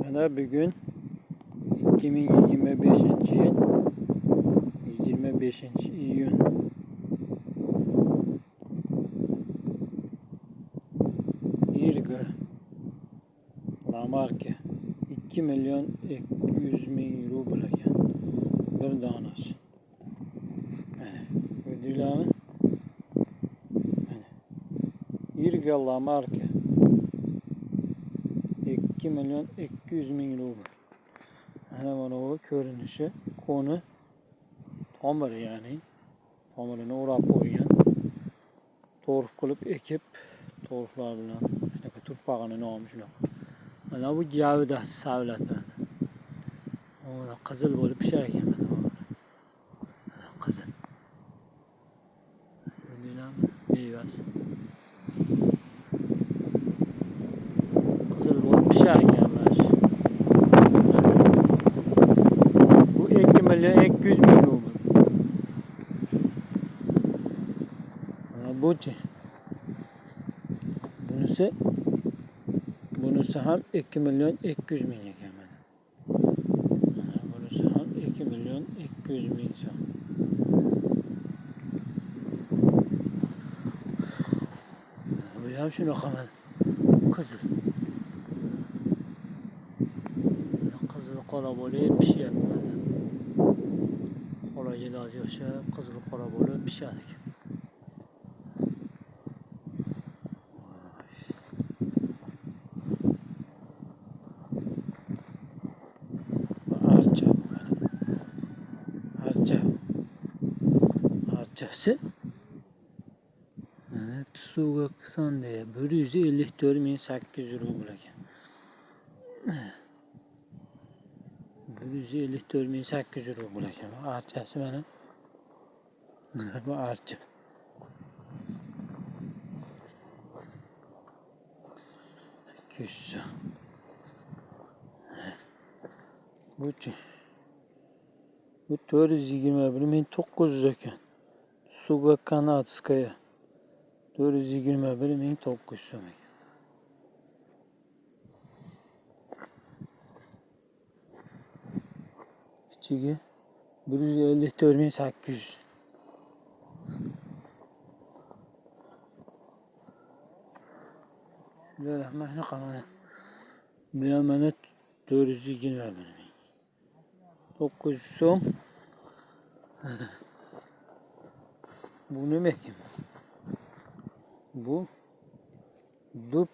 Mana bugun 2025 yil 25 iyun. Irga Lamarka 2 million 200 ming rubl ekan bir donasi. Mana ko'rdinglarmi? Mana Irga Lamarka 2 million 200 ming rubl. Mana bu ko'rinishi, qo'ni tomiri, ya'ni tomirini o'rab qo'ygan. Torf qilib ekib, torflar bilan shunaqa turpog'ini nomi shunaqa. Mana bu gavdasi savlat mana. Mana qizil bo'lib pishar ekan mana bu. Mana qizil. Ko'rdinglarmi? Mevasi. Qizil bo'lib pishar ekan mana shu. Bu 2 million 200 ming rubl. Mana buchi. Bunisi ham 2 million 200 ming ekan mana. Mana bunisi ham 2 million 200 ming so'm. Bu ham shunaqa mana qizil. Qizil qora bo'lib pishyapti mana. Qora gilos o'xshab qizil qora bo'lib pishadi ekan. Bu archa bu mana. Archa. Archasi. Mana Tsuga Kisande 154 800 rubl ekan. 154 800 rubl ekan. Bu archasi mana. Bu archa. 200 so'm. Buchi. Bu 421 900 ekan. Tsuga Kanadskaya. 421 900 so'm ekan. Kichigi 154 800. Shular mana shunaqa mana. Bu ham mana 421 900 so'm. Bu nima ekan? Bu dub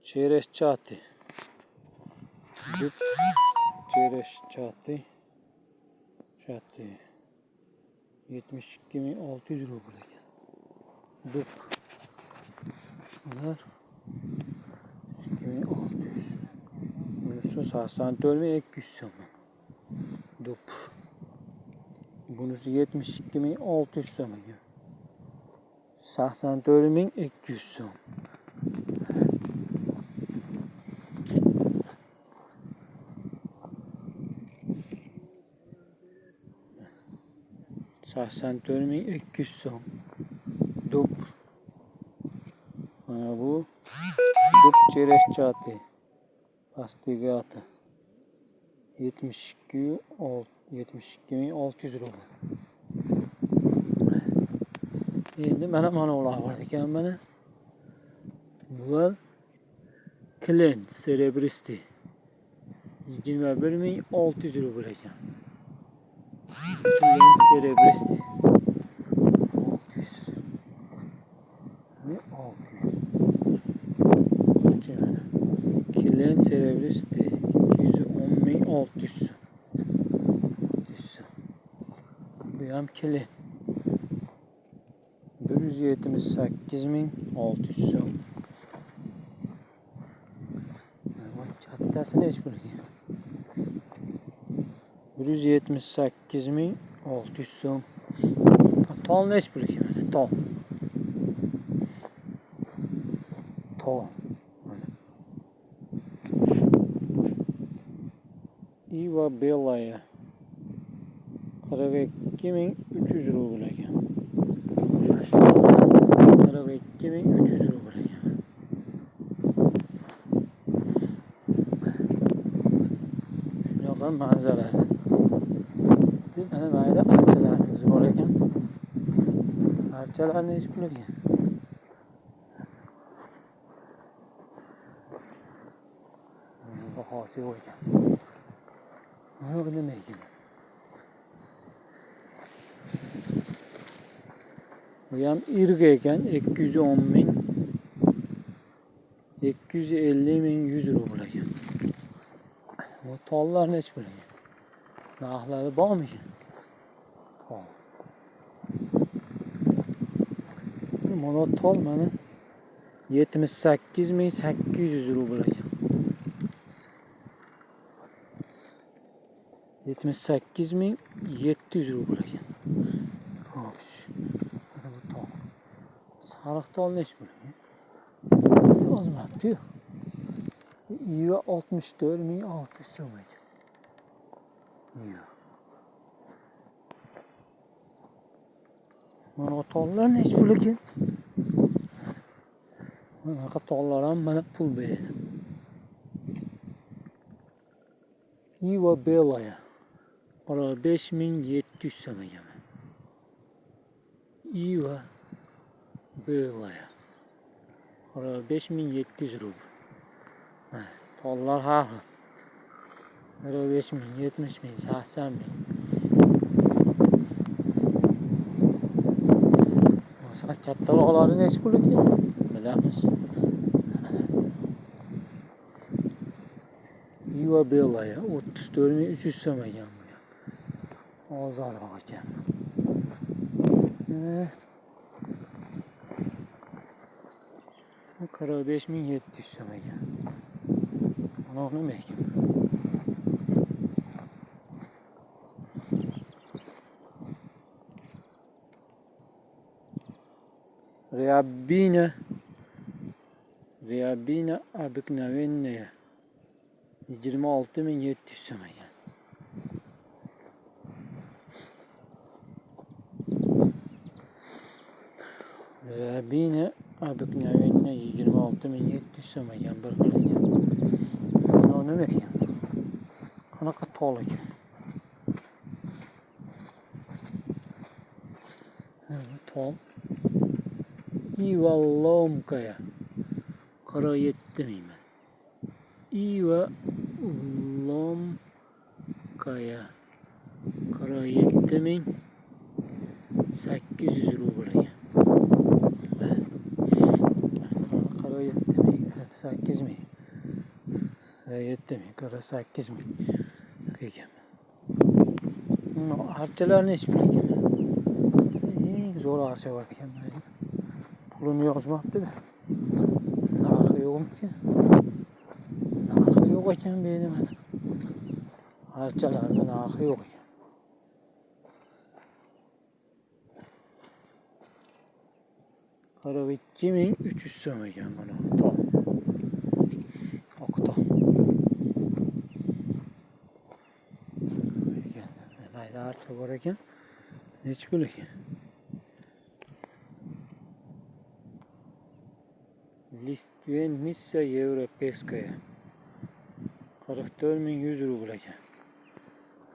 черешчатый. Dub черешчатый. Чатый. 72 600 rubl ekan. Dub. Bular 2600. Bunisi 84 200 so'm. Dub. Bunisi 72 600 so'm ekan. 84 200 so'm. 84 200 so'm. Dub. Mana bu dub черешчатый. Fastigata. 72 600 rubl. Endi mana ular bor ekan mana. Bular Klen Serebristi. 21 600 rubl ekan. Klen Serebristi. 600. 600. Mana. Klen Serebristi 210 600. Bu ham Klen. 178 600 so'm. Bu kattasi nechi pul ekan? 178 600 so'm. Tol nechi pul ekan? Mana tol. Tol. Mana. Ива белая. 42 300 rubl ekan. 42 300 rubl ekan. Yoqdan manzarasi. Mana mayda archalarimiz bor ekan. Archalar nechi pul ekan? Bahosi yo'q ekan. Mana bu nima ekan? Bu ham irga ekan, 210 ming, 250 ming 100 rubl ekan. Bu tollar nechi pul ekan? Narxlari bormikan? Tol. Mana tol mana 78 800 rubl ekan. 78 700 rubl ekan. Xo'sh. Mana bu tol. Sariq tol nechi pul ekan? Yozmabdi-yu. Ива 64 600 so'm ekan. Ива. Mana bu tollar nechi pul ekan? Bunaqa tollar ham mana pul beradi. Ива белая. 45 700 so'm ekan. Ива белая. 45 700 rubl. Mana tollar har xil. 45 ming, 70 ming, 80 ming. Sal kattaroqlari nechi pul ekan? Bilamiz. Ива белая 34 300 so'm ekan bu ham. Ozonroq ekan. Bu 45 700 so'm ekan. Mana bu nima ekan? Рябина. Рябина обыкновенная. 26 700 so'm ekan. Рябина обыкновенная 26 700 so'm ekan, bir xil ekan. Mana bu nima ekan? Qanaqa tol ekan? Bu tol. Ива ломкая. 47 ming. Ива ломкая. 47 800 rubl ekan. 47 ming, 48 ming. 47 ming, 48 ming ekan. Archalar nechi pul ekan? Eng zo'r archa bor ekan. Pulini yozmabdi-da. Narxi yo'qmikan? Narxi yo'q ekan bu yerda mana. Archalarda narxi yo'q ekan. 42 300 so'm ekan buni tol. Oq tol. Ekan. Mayda archa bor ekan. Nechi pul ekan? Лиственница европейская. 44 100 rubl ekan.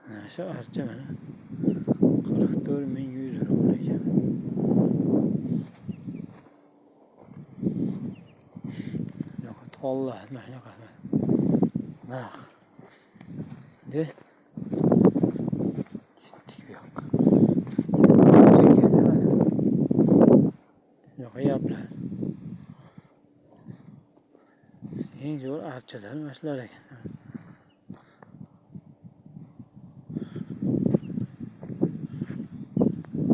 Mana shu archa mana 44 100 rubl ekan. Shunaqa tollar, mana shunaqa narx. De. Ketdik bu yoqqa. Archa ekan mana. Shunaqa gaplar. Eng zo'r archalar mana shular ekan.